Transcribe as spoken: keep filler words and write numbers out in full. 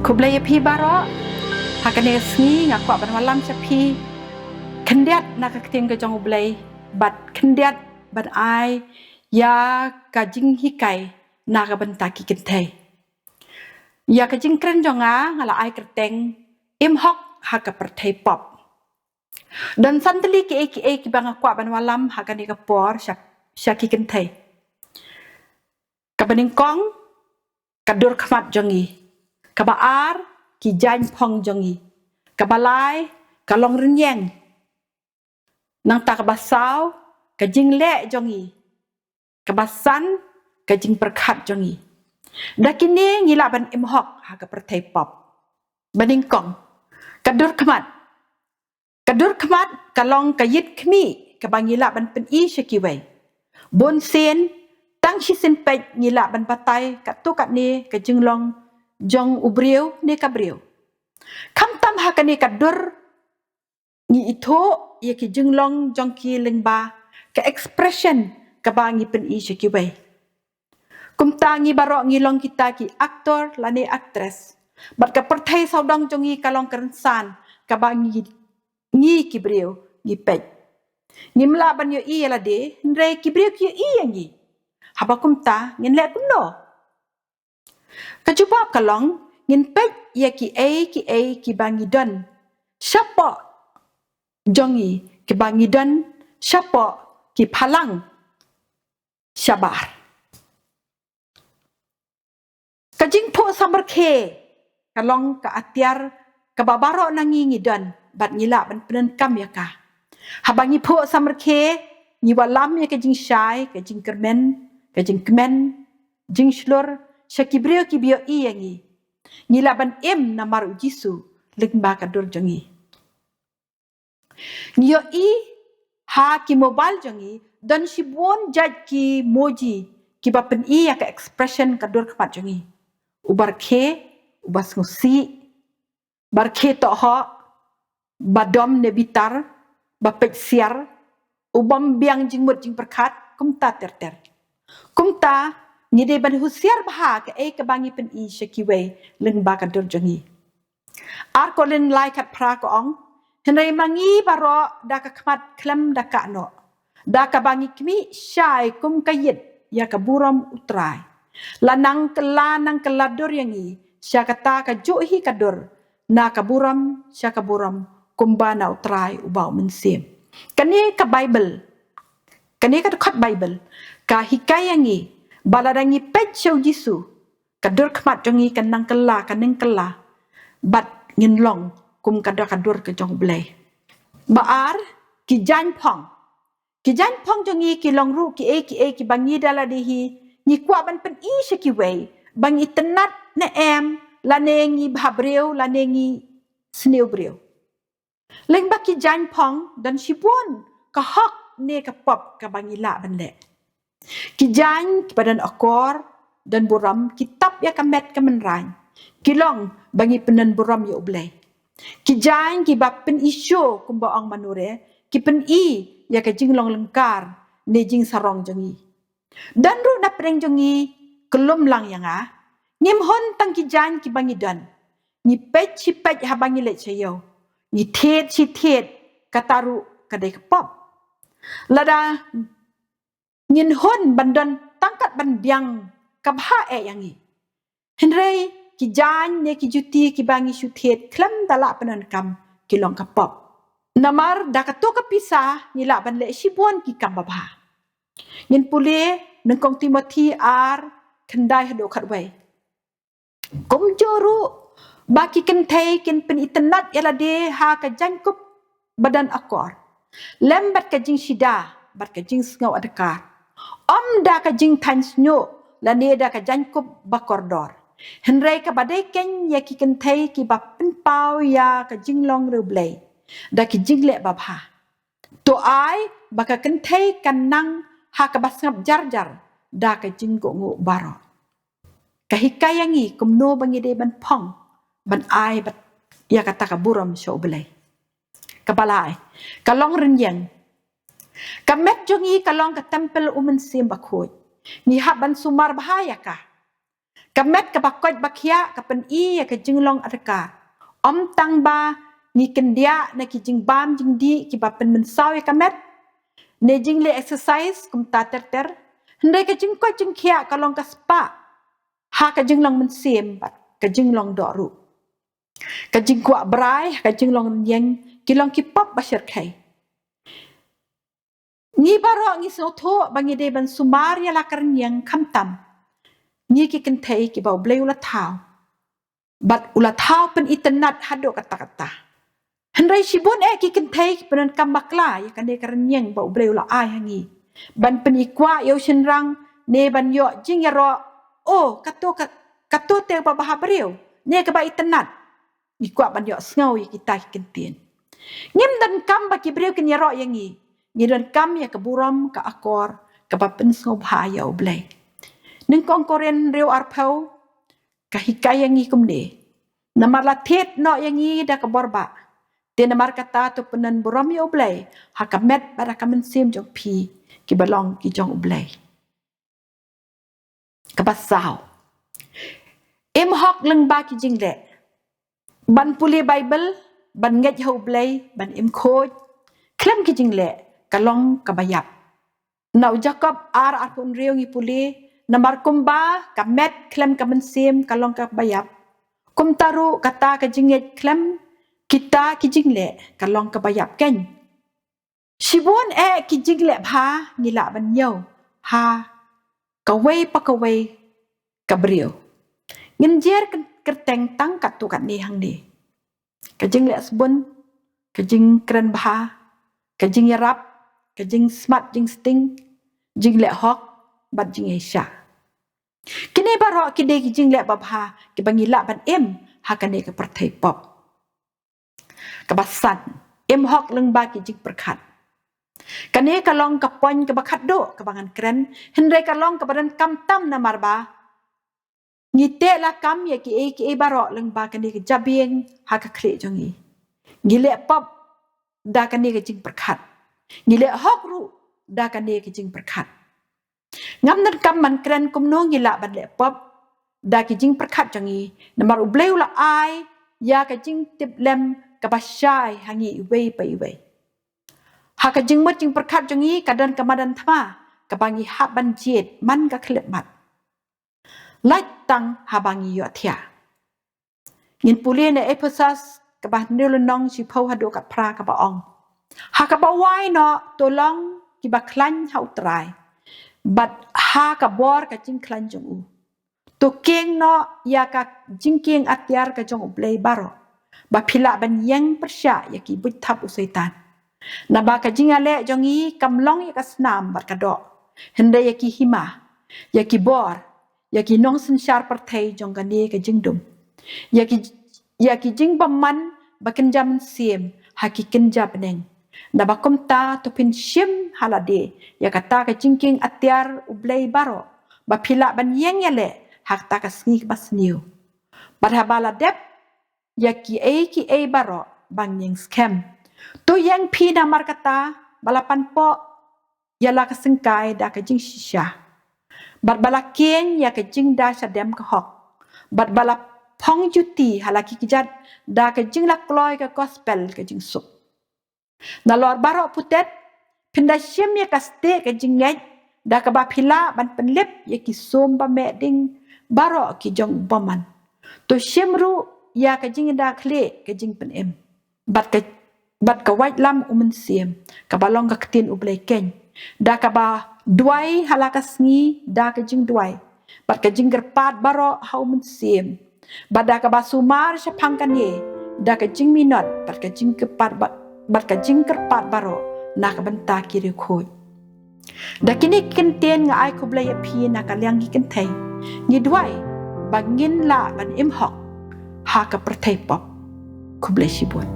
Khublei ïa phi baroh. Ha kane ka sngi nga kwah ban wallam sha phi khyndiat na ka ktien ka jong U Blei, bad khyndiat ban ai ïa ka jinghikai na ka bynta ki kynthei. Ïa ka jingkren jong nga, nga la ai kyrteng Im Hok ha ka Pyrthei Pop. Don san tylli kiei kiei kiba nga kwah ban wallam ha kane ka por sha, sha ki kynthei. Kaba nyngkong, ka dur khmat jong ngi. Kaba ar, ki jaiñ phong jong ngi. Kaba lai, ka long rynïeng. Nangta kaba saw, ka jingleh jong ngi. Kaba san, ka jingpyrkhat jong ngi. Da kine ngi lah ban im hok ha ka pyrthei pop. Ba nyngkong, ka dur khmat. Ka dur khmat ka long ka ïit khmih kaba ngi lah ban pyni sha kiwei. Bun sien, tang shisien peit ngi lah ban batai katto katne ka jinglong jong u briew ne ka briew. Khamtam ha kane ka dur ngi ithuh ïa ki jinglong jong ki lyngba ka expression kaba ngi pyni sha kiwei. Kumta ngi baroh ngi long kita ki actor lane actress. Bad ka pyrthei sawdong jong ngi ka long ka rynsan kaba ngi, ngi ki briew ngi peit. Ngim lah ban ïohi ïa lade, hynrei ki briew ki ïohi ïa ngi. Haba kumta ngin leh kumno? Ka jubab ka long, ngin peit ïa kiei kiei kiba ngi don shapoh jong ngi, kiba ngi don shapoh ki phalang shabar. Ka jingphuh samrkhie ka long ka atiar kaba baroh na ngi ngi don bad ngi lah ban pyndonkam ïa ka. Haba ngi phuh samrkhie, ngi wallam ïa ka jingshai, ka jingkyrmen, ka jingkmen, jingshlur sha ki briew kiba ïohi ïa ngi. Ngi lah ban im namar U Jisu lyngba ka dur jong ngi. Ngi ïohi ha ki mobile jong ngi don shibun jait ki emoji kiba pyni ïa ka expression ka dur khmat jong ngi. Uba rkhie, uba sngewsih, ba rkhie tohok, ba dom ne bitar, ba peit siar, u bym biang jingmut jingpyrkhat, kumta ter ter. Kumta, ngi dei ban husiar bha kaei kaba ngi pyni sha kiwei lyngba ka dur jong ngi. Ar Korinth lai khat phra ka ong, hynrei ma ngi baroh da ka khmat khlem da ka noh, da kaba ngi khmih shai kum ka ïit ïa ka burom U Trai. La nang kylla, nang kylla dur ïa ngi sha kata kajuh hi ka dur, na ka burom sha ka burom, kumba na U Trai uba U Mynsiem. Kane ka Baibl, kane ka dkhot Baibl ka hikai ïa ngi ba lada ngi peit sha U Jisu, ka dur khmat jong ngi kan nang kylla, kan nang kylla, bad ngin long kum ka dur, ka dur ka jong U Blei. Ba ar, ki jaiñ phong. Ki jaiñ phong jong ngi ki long ruh kiei kiei kiba ngi da lade hi ngi kwah ban pyni sha kiwei ba ngi tynnad ne em, lane ngi bha briew lane ngi sniew briew. Lyngba ki jaiñ phong don shibun ka hok ne ka pop kaba ngi lah ban leh. Ki jaiñ kiba don akor, don burom, ki tap ïa ka met ka mynraiñ. Ki long ba ngi pyndon burom ïa U Blei. Ki jaiñ kiba pyni shuh, kumba ong Manure, ki pyni ïa ka jinglong lyngkar ne jingsarong jong ngi. Don ruh na pdeng jong ngi, kyllum lang ïa nga, ngim hun tang ki jaiñ kiba ngi don. Ngi peit shi peit haba ngi leit sha ïew, ngi thied shi thied, kata ruh ka dei ka pop. Lada ngin hun ban don tang kat ban biang ka bha eh ïa ngi, hynrei ki jaiñ ne ki juti kiba ngi shu thied khlem da lah pyndonkam ki long ka pop. Namar da kato ka pisa ngi lah ban leh shibun ki kam babha. Ngin pule Nyngkong Timothi ar, khyndai haduh khatwei. Kumjuh ruh ba ki kynthei kin pynitynnad ïa lade ha ka jaiñkup ba don akor, lem bad ka jingshida bad ka jingsngew adkar, ym da ka jingthaiñ shñiuh lane da ka jaiñkup ba kordor. Hynrei kaba dei keiñ ïa ki kynthei kiba pynpaw ïa ka jinglong riewblei da ki jingleh babha. To ai ba ka kynthei kan nang ha kaba sngap jar jar da ka jingkohnguh baroh. Ka hikai ïa ngi kumno ba ngi dei ban phong, ban ai bad ïa kata ka burom sha U Blei. Kaba lai, ka long rynïeng. Ka met jong ngi ka long ka templ U Mynsiem Bakhuid. Ngi hap ban sumar bha ïa ka. Ka met kaba koit ba khiah ka pyni ïa ka jinglong adkar. Ym tang ba ngi kyndiah na ki jingbam jingdih kiba pynmynsaw ïa ka met, ne jingleh exercise kumta ter ter, hynrei ka jingkoit jingkhiah ka long ka spah ha ka jinglong mynsiem bad ka jinglong doh ruh. Ka jingkwah brai ha ka jinglong rynïeng ki long ki pop ba shyrkhei. Ngi baroh ngi sngewthuh ba ngi dei ban sumar ïa la ka rynïeng, khamtam ngi ki kynthei kiba U Blei u la thaw, bad u la thaw pynitynnad haduh katta katta. Hynrei shibun eh ki kynthei ki pyndonkam bakla ïa kane ka rynïeng ba U Blei u la ai ha ngi, ban pyni kwah ïa u shynrang, ne ban ïoh jingïaroh, "Oh, kato ka, kato te ba bha briew, ne kaba itynnad." Ngi kwah ban ïohsngew ïa kita ki kyntien. Ngim donkam ba ki briew kin ïaroh ïa ngi. Ngi donkam ïa ka burom, ka akor kaba pynsngewbha ïa U Blei. Nyngkong Korinth hynriew arphew ka hikai ïa ngi kumne: "Namar la thied noh ïa ngi da ka bor bah, te namar kata to pyndon burom ïa U Blei ha ka met bad ha ka mynsiem jong phi kiba long ki jong U Blei." Kaba saw, im hok lyngba ki jingleh. Ban pule Baibl, ban ngeit ha U Blei, ban im khuid khlem ki jingleh, ka long kaba ïap. Na u Jakob ar arphew hynriew ngi pule: "Namar kumba ka met khlem ka mynsiem ka long kaba ïap, kumta ruh kata ka jingngeit khlem kita ki jingleh ka long kaba ïap keiñ." Shibun eh ki jingleh bha ngi lah ban ñiew ha kawei pa kawei ka briew. Ngin jer kyrteng tang katto katne hangne: ka jingleh sbun, ka jingkren bha, ka jingïarap, ka jingsmat jingsting, jingleh hok, bad jingïaishah. Kine baroh ki dei ki jingleh babha kiba ngi lah ban im ha kane ka pyrthei pop. Kaba san, im hok lyngba ki jingpyrkhat. Kane ka long ka point kaba khatduh kaba ngan kren, hynrei ka long kaba donkam tam namar ba ngi teh lakam ïa kiei kiei baroh lyngba kane ka jabieng ha ka khlieh jong ngi. Ngi leh pop da kane ka jingpyrkhat. Ngi leh hok ruh da kane ka jingpyrkhat. Ngam donkam ban kren kumno ngi lah ban leh pop da ki jingpyrkhat jong ngi, namar U Blei u la ai ïa ka jingtiplem kaba shai ha ngi iwei pa iwei. Ha ka jingmut jingpyrkhat jong ngi ka don ka madan thma kaba ngi hap ban jied man ka khyllipmat, lait tang haba ngi ïohthiah. Ngin pule na Ephesos kaba hynriew lynnong, shiphew haduh khatphra, kaba ong: "Ha kaba wai noh to long kiba khlaiñ ha U Trai, bad ha ka bor ka jingkhlaiñ jong u. To kieng noh ïa ka jingkieng atiar ka jong U Blei baroh, ba phi lah ban ïeng pyrshah ïa ki buit thap u Soitan. Naba ka jingïaleh jong ngi kam long ïa ka snam bad ka doh, hynrei ïa ki hima, ïa ki bor, ïa ki nongsynshar pyrthei jong kane ka jingdum, ïa ki, ïa ki jingbymman ba kynja mynsiem ha ki kynja bneng. Naba kumta to phin shim ha lade ïa kata ka jingkieng atiar U Blei baroh, ba phi lah ban ïeng ïaleh ha kata ka sngi kaba sniew. Bad haba la dep ïa kiei kiei baroh ban ïeng skhem, to ïeng phi namar kata ba la panpoh ïa la ka syngkai da ka jingshisha, bad ba la kieng ïa ka jingda shadem ka hok, bad ba la phong juti ha la ki kjat da ka jinglakloi ka gospel ka jingsuk. Nalor baroh putet, phin da shim ïa ka stieh ka jingngeit da kaba phi lah ban pynlip ïa ki sum ba meh ding baroh ki jong u bymman. To shim ruh ïa ka jingda khlieh ka jingpynim, bad ka, bad ka waitlam u Mynsiem, kaba long ka ktien U Blei keiñ, da kaba duwai ha la ka sngi da ka jingduwai bad ka jingkyrpad baroh ha u Mynsiem, bad da kaba sumar shaphang kane da ka jingminot bad ka jingkyrpad ba-, bad ka jingkyrpad baroh na ka bynta ki riewkhuid. Da kine ki kyntien nga ai khublei ïa phi na ka liang ki kynthei. Ngi duwai ba ngin lah ban im hok ha ka pyrthei pop. Khublei shibun.